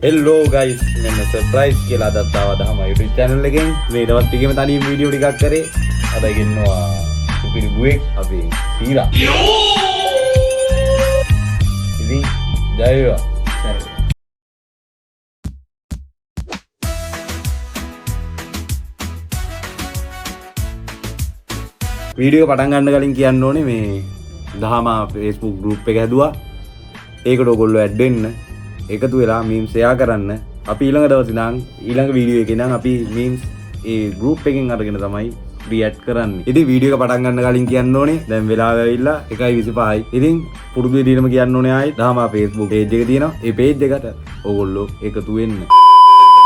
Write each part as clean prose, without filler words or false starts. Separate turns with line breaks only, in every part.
හෙල්ලෝ guys, මෙන්න surprise කියලා අදත් ආවා දහම YouTube channel එකෙන්. මේ දවස් ටිකේම තනියම වීඩියෝ ටිකක් කරේ. අද ගෙන්නවා සුපිරි බුවෙක්, අපේ සීරා. ඉතින් ජය වේවා. වීඩියෝ පටන් ගන්න කලින් කියන්න ඕනේ, මේ දහම Facebook group එක හැදුවා. ඒකට ඔයගොල්ලෝ ඇඩ් වෙන්න, එකතු වෙලා මීම්ස් ෂෙයා කරන්න. අපි ඊළඟ දවසේ ඉඳන්, ඊළඟ වීඩියෝ එකේ ඉඳන් අපි මීම්ස් ඒ ගෲප් එකෙන් අරගෙන තමයි රියැක්ට් කරන්නේ. ඉතින් වීඩියෝ එක පටන් ගන්න කලින් කියන්න ඕනේ, දැන් වෙලාව ඇවිල්ලා 1:25යි. ඉතින් පුරුදු විදිහටම කියන්න ඕනේ, ආයෙත් දහම Facebook page එක තියෙනවා. ඒ page එකට ඔයගොල්ලෝ එකතු වෙන්න.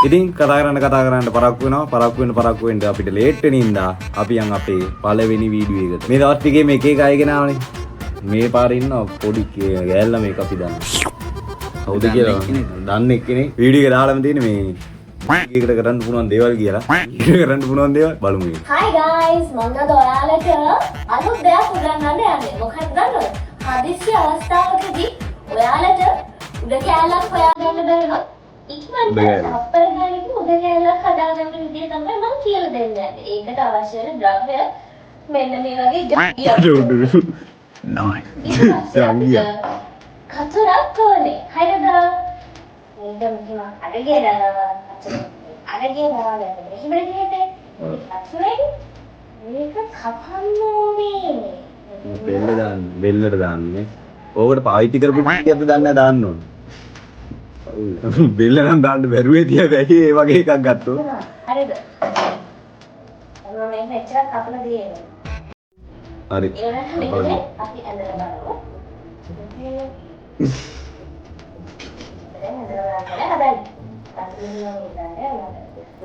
ඉතින් කතා කරන්න කතා කරන්න පරක්කු වෙනවා. පරක්කු වෙන පරක්කු වෙන්න අපිට ලේට් වෙන හින්දා අපි යන් අපේ පළවෙනි වීඩියෝ එකට. මේ දවස් ටිකේ මේ එක එක අය ගෙනාවනේ. මේ පාර ඉන්නවා පොඩි ගෑල්ල මේක අපි දන්නවා. කවුද කියලා දන්න එක්කෙනෙක්. වීඩියෝ එක දාලාම තියෙන්නේ මේ ඒකට කරන්න පුළුවන් දේවල් කියලා. ඒකට කරන්න පුළුවන් දේවල් බලමු ඒක.
Hi guys, මං අද ඔයාලට අලුත් දෙයක් උගන්වන්න යන්නේ. මොකක්ද දන්නවද? හදිස්සි අවස්ථාවකදී ඔයාලට උඩ කෑල්ලක් හොයාගන්න බැරි වුණොත් ඉක්මනට
උඩ කෑල්ල.
තප්පර ගානකින් උඩ කෑල්ලක් හදාගන්න විදිය තමයි මං කියලා දෙන්න යන්නේ. ඒකට අවශ්‍ය වෙන ද්‍රව්‍ය මෙන්න මේ වගේ ජංගියක්. ඊට පස්සේ අපිට කතුරක් ඕනේ. හරිද? මේක මෙහෙම අරගෙන, කතුර අරගෙන දැන් මෙහෙම විදිහට කතුරෙන් මේක කපන්න ඕනේ.
බෙල්ල දාන්න, බෙල්ලට දාන්නේ. ඕකට පාවිච්චි කරපු ටිකක්ද දන්නේ නැහැ, දාන්න ඕන. බෙල්ල නම් දාන්න බැරුවේ තියා බැහි ඒ වගේ එකක් ගත්තොත්.
හරිද? මම මේක එච්චර කපලා තියෙන්නේ.
හරි.
ඊළඟට මේක අපි ඇඳලා බලමු. දැන් ඇඳලා බලන්න හදන්න. කතුරෙන් නම් ඉඳලා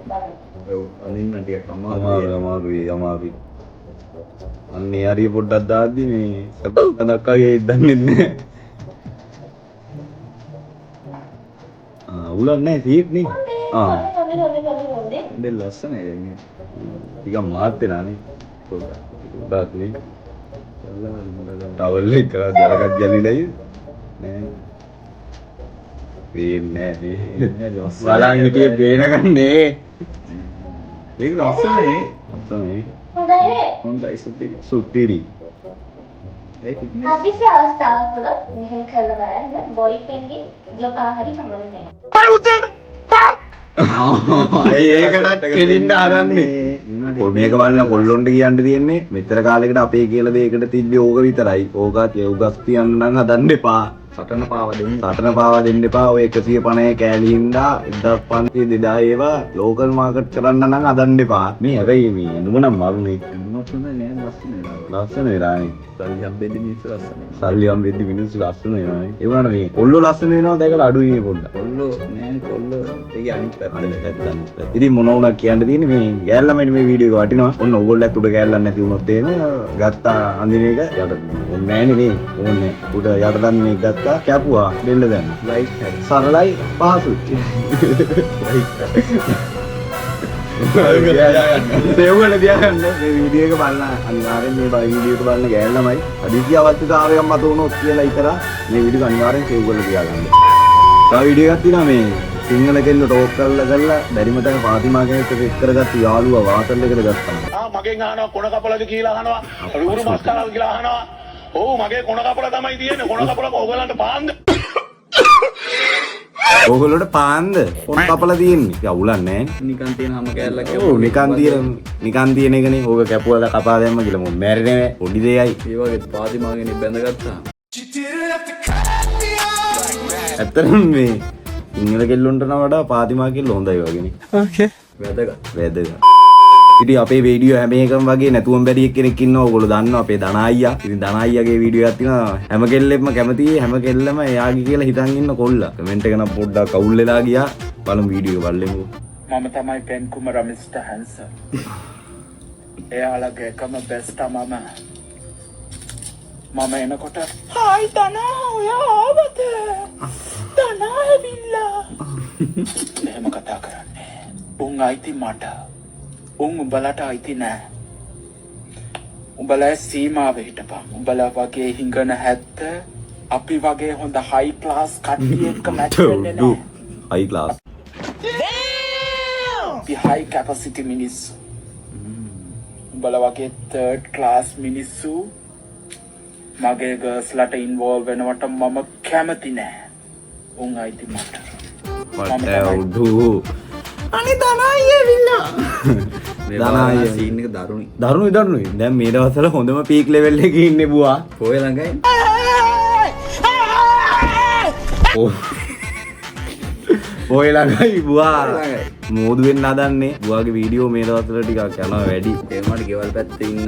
බලමු.
ඔව්, අනින්න ටිකක් අමාරුයි, අමාරුයි, අමාරුයි. අන්න ඒ හරිය පොඩ්ඩක් දාද්දි මේ සබඳක් වගේ දන්නේ නැහැ. ආ, අවුලක් නැහැ, සීට් නේ. ආ.
හොඳේ හොඳේ හොඳේ හොඳේ.
දෙන්න ලස්සනයි දැන් මේ. ටිකක් මාත් වෙනා නේ. පොඩ්ඩක්. පොඩ්ඩක් නේ. ටවල් එක දරගත් ගැලිලායි නෑ. පේන්නේ නෑ නේ. බලන් හිටියේ පේනකන්නේ.
ඒක ලස්සනයි.
ලස්සනයි.
හොඳයි නේ?
හොඳයි, සුපිරි.
සුපිරි.
ඒ ෆිට්නස්.
හදිසි අවස්ථාවක් වුණොත් මෙහෙම කරලා බලන්න, බොයිෆ්‍රෙන්ඩ්ගේ ලොකා හරි කමන්නේ.
ඒකටත් කෙලින්න හදන්නේ. මේක බලන්න කොල්ලොන්ට කියන්න තියෙන්නේ, මෙච්චර කාලයකට අපේ කියලා දෙයකට තිබ්බේ ඕක විතරයි. ඕකත් උගස් තියන්න නම් හදන්න එපා.
සටන පාව දෙන්න.
සටන පාවා දෙන්න එපා. ඔය 150 කෑලි හින්දා 1500 2000 ඒවා ලෝකල් මාකට් කරන්න නම් හදන්න එපා. මේ හැබැයි මේ ඇඳුම නම් මරුනේ.
ඇඳුමක් හොඳයි නෑ, ලස්සන වෙලා.
ලස්සන වෙලානේ.
සල්ලි හම්බෙද්දි මිනිස්සු ලස්සනයි.
සල්ලි හම්බෙද්දි මිනිස්සු ලස්සන වෙනවානේ. ඒ වුණාට මේ කොල්ලෝ ලස්සන වෙනවා දැකලා අඩුයි මේ පොඩ්ඩක්.
කොල්ලෝ නෑ, කොල්ලෝ ඒකේ අනිත් පැත්ත.
අනිත් පැත්ත, අනිත් පැත්ත. ඉතින් මොන වුණා කියන්න තියෙන්නේ, මේ ගෑල් ළමයිනේ මේ වීඩියෝ එක වටිනවා. ඔන්න ඕගොල්ලොත් උඩ කෑල්ලක් නැති වුණොත් එහෙම ගත්තා අඳින එක යට ඕනේ නෑනේ නේ. ඕනේ. උඩ යට දන්නේ මේක ගත්තා, කැපුවා, බෙල්ල දැම්මා.
ලයිෆ් හැක්.
සරලයි, පහසුයි. සේව් කරලා තියාගන්න මේ වීඩියෝ එක බලන, අනිවාර්යෙන් මේ වීඩියෝ එක බලන ගෑල් ළමයි හදිසි අවශ්‍යතාවයක් මත වුණොත් කියලා ඉතලා මේ වීඩියෝ එක අනිවාර්යෙන් සේව් කරලා තියාගන්න. තව වීඩියෝ එකක් තියෙනවා, මේ සිංහල කෙල්ල ටෝක් කරලා කරලා බැරිම තැන ෆාතිමා කෙනෙක් එක්ක කරගත්තු යාළුවා වාසල් එකට ගත්තා.
ආ, මගෙන් අහනවා කොන කපලද කියලා අහනවා, රුරු මස් කනවද කියලා අහනවා. ඔව්, මගේ කොන කපල තමයි තියෙන්නේ. කොන කපල ඕගොල්ලන්ට පාන්ද?
ඕගොල්ලෝට පාන්ද කොන කපලා තියෙන්නේ. ඉතින් අවුලක් නැහැ.
නිකන් තියෙන හැම කෑල්ලක්.
ඔව්, නිකන් තියෙන, නිකන් තියෙන එකනේ. ඕක කැපුවද කපා දැම්ම කියලා මොන් මැරෙන්නේ නැහැ. පොඩි දෙයයි.
ඒ වගේ පාතිමා කෙනෙක් බැඳගත්තා.
ඇත්තටම මේ සිංහල කෙල්ලොන්ට නම් වඩා පාතිමා කෙල්ල හොඳයි වගේනේ.
වැදගත්.
වැදගත්. ඉතින් අපේ වීඩියෝ හැම එකම වගේ නැතුවම බැරි එක්කෙනෙක් ඉන්නවා. ඕගොල්ලෝ දන්නවා, අපේ දනා අයියා. ඉතින් දනා අයියාගේ වීඩියෝ එකක් තියෙනවා. හැම කෙල්ලෙක්ම කැමති, හැම කෙල්ලම එයාගේ කියලා හිතන් ඉන්න කොල්ලා. කමෙන්ට් එක නම් පොඩ්ඩක් අවුල් වෙලා ගියා. බලමු වීඩියෝ එක බලමු.
මම තමයි පෙන් කුමර මිස්ටර් හැන්සම්. එයාලගේ එකම බෙස්ට් මම. මම එනකොට "හායි දනා, ඔයා ආවද? දනා ඇවිල්ලා." එහෙම කතා කරන්නේ. උන් අයිති මට. උන් උඹලට අයිති නෑ. උඹලා සීමාවෙ හිටපන්. උඹලා වගේ හිඟන හැත්ත අපි වගේ හොඳ හයි ක්ලාස් කට්ටිය එක්ක මැච් වෙන්නේ නෑ.
හයි ක්ලාස්.
අපි හයි කැපසිටි මිනිස්සු. උඹලා වගේ තර්ඩ් ක්ලාස් මිනිස්සු මගේ ගර්ල්ස්ලට ඉන්වෝල්ව් වෙනවට මම කැමති නෑ. උන් අයිති මට.
මට උඩු. අනේ ධනයි ඇවිල්ලා.
මේ
ධනයි.
සීන් එක දරුණුයි.
දරුණුයි දරුණුයි. දැන් මේ දවස්වල හොඳම පීක් ලෙවල් එකේ ඉන්නේ බුවා.
පොය ළඟයි.
ඔය ළඟයි බුවා.
ළඟයි.
මෝදු වෙන්න හදන්නේ. බුවාගේ වීඩියෝ මේ දවස්වල ටිකක් යනවා වැඩි.
ඒ වුණාට ගෙවල් පැත්තේ ඉන්න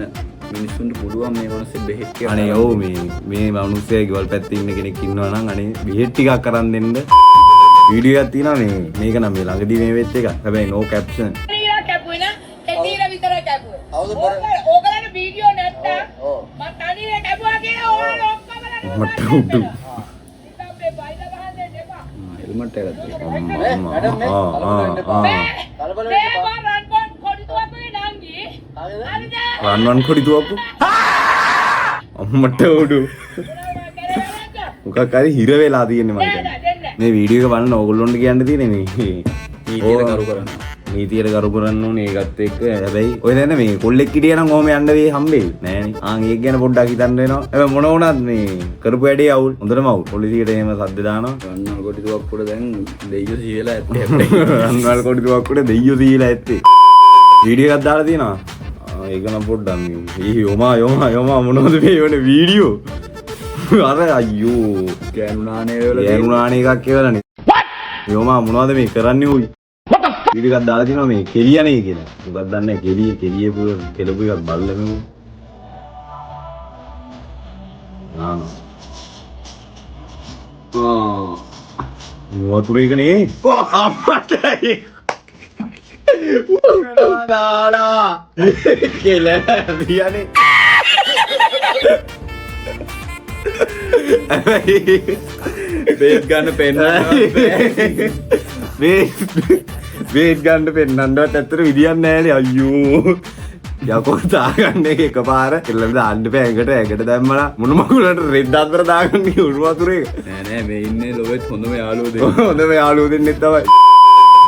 මිනිස්සුන්ට පුළුවන් මේ මිනිස්සු බෙහෙත් ටිකක්
අනේ
අරන්
ඔව්
දෙන්න.
මේ මිනිස්සයා ගෙවල් පැත්තේ ඉන්න කෙනෙක් ඉන්නවා නම් අනේ බෙහෙත් ටිකක් අරන් දෙන්න. වීඩියෝ එකක් තියෙනවා මේ මේක නම් මේ ළඟදී මේ වෙච්ච එකක්. හැබැයි නෝ කැප්ෂන්.
තීරා කැපුවේ නා ඒ තීරා විතරයි කැපුවේ. ඕගලන්ට වීඩියෝ නැත්තම් මං තනියෙන් කැපුවා කියලා ඕගලන්ට ඔක්කොම
මට උඩු.
නිකන් මේ බයිලා ගහන්න දෙන්න එපා.
හෙල්මට් එකක් තියෙනවා.
ආ ආ ආ.
මේ මං රන්වන් කොඩි තුවක්කුවේ නංගි. හරිද?
රන්වන් කොඩි තුවක්කු. අම්මට උඩු. මොකක් හරි හිර වෙලා තියෙන්නේ මං හිතන්නේ. මේ වීඩියෝ එක බලන ඕගොල්ලොන්ට කියන්න තියෙන්නේ මේ
නීතියට කරු කරන්න.
නීතියට කරු කරන්න ඕනේ ඒකත් එක්ක. හැබැයි ඔය දැන මේ කොල්ලෙක් හිටියා නම් ඔහොම යන්න වෙයි හම්බෙයි නෑනේ. ආන් ඒක ගැන පොඩ්ඩක් හිතන්න වෙනවා. හැබැයි මොන වුණත් මේ කරපු වැඩේ අවුල්. හොඳටම අවුල්. පොලිසියට එහෙම සද්ද දානවා.
රන්වල් කොඩි තුවක්කුවට දැන් දෙයියෝ සීයලා ඇත්තේ හැබැයි.
රන්වල් කොඩි තුවක්කුවට දෙයියෝ සීයලා ඇත්තේ. වීඩියෝ එකක් දාලා තියෙනවා. ඒක නම් පොඩ්ඩක් මේ ඊ යොමා යොමා යොමා මොනවද මේ යෝනේ වීඩියෝ. අර අයියෝ
ගෑනු නානේ වල
ගෑනු නානේ එකක් කියලානේ. යොමා මොනවද මේ කරන්නේ උයි? වීඩියෝ එකක් දාලා තිනවා මේ කෙලියනේ කියලා. මොකක්ද දන්නේ නැහැ කෙලිය කෙලිය පුර කෙලපු එකක් බලලා ආ ආ වතුර එක නේ. අම්මට දාලා කෙල පියනේ.
බේත් ගන්න පෙන්නන්න.
බේත් ගන්න පෙන්නන්නවත් ඇත්තට විදියක් නෑනේ අයියෝ. යකෝ දාගන්න එක එකපාර කෙල්ලම දාන්න බෑ ඇඟට ඇඟට දැම්මලා මොන මගුලට රෙද්ද අතර දාගන්න උණු වතුර එක.
නෑ නෑ මේ ඉන්නේ ලොවෙත් හොඳම යාළුවෝ දෙන්නෙක්.
හොඳම යාළුවෝ දෙන්නෙක් තමයි.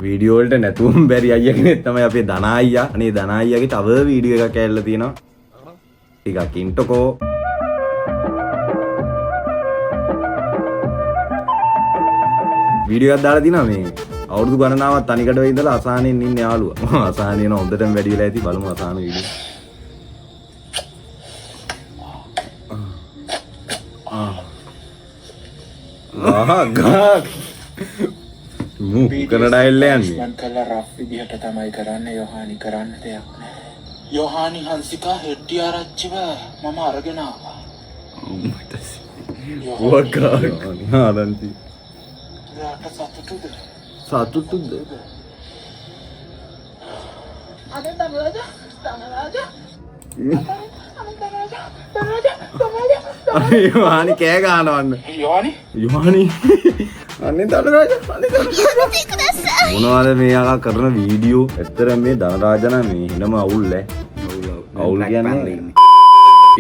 වීඩියෝ වලට නැතුවම බැරි අයියා කෙනෙක් තමයි අපේ ධනා අයියා. අනේ ධනා අයියාගේ තව වීඩියෝ එකක් ඇවිල්ලා තියෙනවා. ටිකක් ඉන්ටකෝ. වීඩියෝ එකක් දාලා තිනවා මේ අවුරුදු ගණනාවක් තනිකඩව ඉඳලා අසහනෙන් ඉන්න යාළුවා. අසහනෙ නෝ හොඳටම වැඩි වෙලා ඇති. බලමු අසහන වීඩියෝ. ආ ගා මූ කනඩා එල්ල යන්නේ.
මං කළා රෆ් විදිහට තමයි කරන්නේ යොහානි කරන්න දෙයක් නෑ. යොහානි හංසිකා හෙට්ටිආරච්චිව මම අරගෙන ආවා.
අම්මට
වගා ආනන්ති.
ඔයාට සතුටුද?
සතුටුද?
අනේ ධනරාජ ධනරාජ අනේ ධනරාජ ධනරාජ ධනරාජ.
අනේ යොහානි කෑ ගහනවන්න.
යොහානි
යොහානි අනේ ධනරාජ අනේ ධනරාජ. මොනවද මේ අකා කරන වීඩියෝ? ඇත්තටම මේ ධනරාජ නම් මේ හිනම අවුල් ඈ. අවුල් කියන්නේ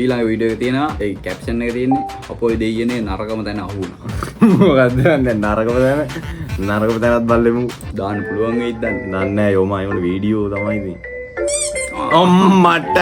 ඊළඟ වීඩියෝ එක තියෙනවා. ඒ කැප්ෂන් එක තියෙන්නේ අපෝයි දෙයියනේ නරකම තැන අහු වුණා.
මොකද්ද දන්නේ නරකම තැන? නරකම තැනත් බලමු.
දාන්න පුළුවන් වෙයිද දන්නේ
නෑ නෑ යොමා එවන වීඩියෝ තමයි ඉතින්. අම්මට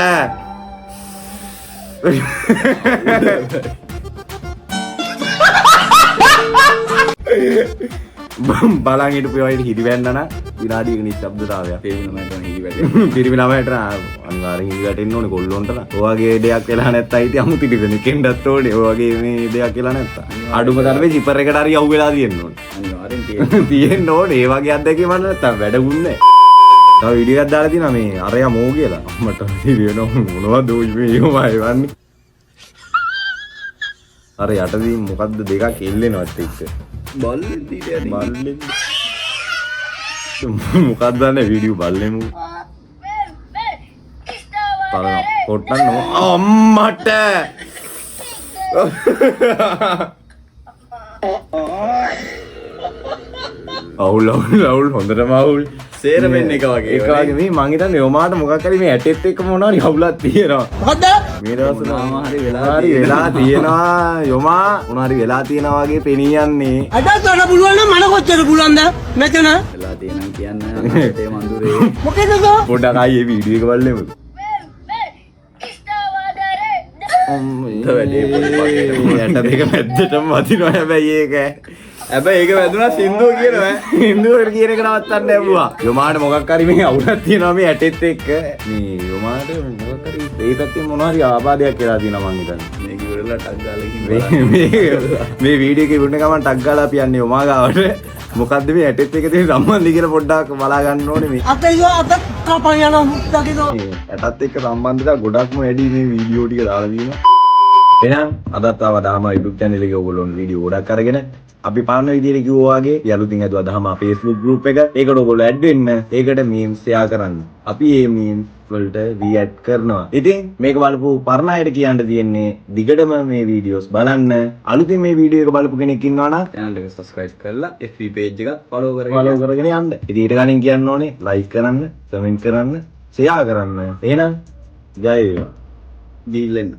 බලන් හිටපු ඒවාට හිරි වැන්න නම් විනාඩියක නිශ්ශබ්දතාවයක්.
පිරිමි ළමයට නම් හිරි වැටෙන්න.
පිරිමි ළමයට අනිවාර්යෙන් හිරි වැටෙන්න ඕනේ කොල්ලොන්ට නම්. ඔය වගේ දෙයක් වෙලා නැත්තම් ඉතින් අමුතු ටික කෙන්ඩත් ඕනේ. ඔය වගේ මේ දෙයක් වෙලා නැත්තම්. අඩුම තරමේ ජිපර් එකට හරි අහු වෙලා තියෙන්න ඕනේ.
අනිවාර්යෙන් තියෙන්න.
තියෙන්න ඕනේ. ඒ වගේ අත්දැකීමක් නැත්තම් වැඩකුත් නෑ. තව වීඩියෝ එකක් දාලා තියෙනවා මේ අරයා මෝ කියලා. මට හිරි වෙනවා මොනවද ඔය මේ ඒවම එවන්නේ. අර යටදී මොකද්ද දෙකක් එල්ලෙනවත් එක්ක.
බල්ලෙක් දීලා යන්නේ.
බල්ලෙක්. මොකක්ද දන්නේ වීඩියෝ බල්ලෙමු. බලන්න කොට්ටන්න අම්මට. අවුල් අවුල් අවුල් හොඳටම අවුල්.
සේරම එන්නේ එක වගේ
එක වගේ මේ මං හිතන්නේ යොමාට මොකක් හරි මේ ඇටෙත් එක්ක මොනවා හරි අවුලක් තියෙනවා.
මොකද්ද?
මේ දවස්වල
මොනවා හරි වෙලා
මොනවා හරි වෙලා තියෙනවා යොමා, මොනවා හරි වෙලා තියෙනවා වගේ පෙනී යන්නේ.
අදත් වඩා පුළුවන් නම් මන කොච්චර පුළුවන්ද මෙතන?
වෙලා තියෙනම් කියන්න අනාගතේ මඳුරේ.
මොකේද?
පොඩ්ඩක් ආයේ වීඩියෝ එක බලමු.
වැඩේ
ඇට දෙක මැද්දටම වදිනවා හැබැයි ඒක.
හැබැයි ඒක වැදුනා සින්දුව කියනවා ඈ.
හින්දුවර කියන එක නවත්තන්න ඇහුවා. යොමාට මොකක් හරි මේ අවුලක් තියෙනවා මේ ඇටෙත් එක්ක. මේ යොමාට මොකක් හරි ඒ පැත්තෙන් මොනවා හරි ආබාධයක් වෙලා තියෙනවා මං හිතන්නේ.
මේක ඉවරලා ටක් ගාලා ගිහින්
මේ
බලන්න.
මේ මේ වීඩියෝ එක ඉවරන ගමන් ටක් ගාලා අපි යන්නේ යොමා ගාවට. මොකද්ද මේ ඇටෙත් එක්ක තියෙන සම්බන්ධය කියලා පොඩ්ඩක් බලා ගන්න ඕනේ මේ.
අපේ අත කපන් යනවා මුත්තකිදෝ.
මේ ඇටත් එක්ක සම්බන්ධතා ගොඩක්ම වැඩි මේ වීඩියෝ ටික දාලා තියෙනවා. එහෙනම් අදත් ආවා දහම YouTube channel එකේ ඔයගොල්ලෝ වීඩියෝ ගොඩක් අරගෙන අපි පාන විදියට කිව්වා වගේ අපි අලුතින් හැදුවා දහම Facebook group එක. ඒකට ඔයගොල්ලෝ ඇඩ් වෙන්න. ඒකට memes share කරන්න. අපි මේ memes වලට රිඇක්ට් කරනවා. ඉතින් මේක බලපු පරණ අයට කියන්න තියෙන්නේ දිගටම මේ වීඩියෝස් බලන්න. අලුතින් මේ වීඩියෝ එක බලපු කෙනෙක් ඉන්නවා නම්
channel එක subscribe කරලා FB page එකත් follow කරගෙන
ෆලෝ කරගෙන යන්න. ඉතින් ඊට කලින් කියන්න ඕනේ ලයික් කරන්න, කමෙන්ට් කරන්න, ෂෙයා කරන්න. එහෙනම් ජය වේවා.
ගිහින් එන්න.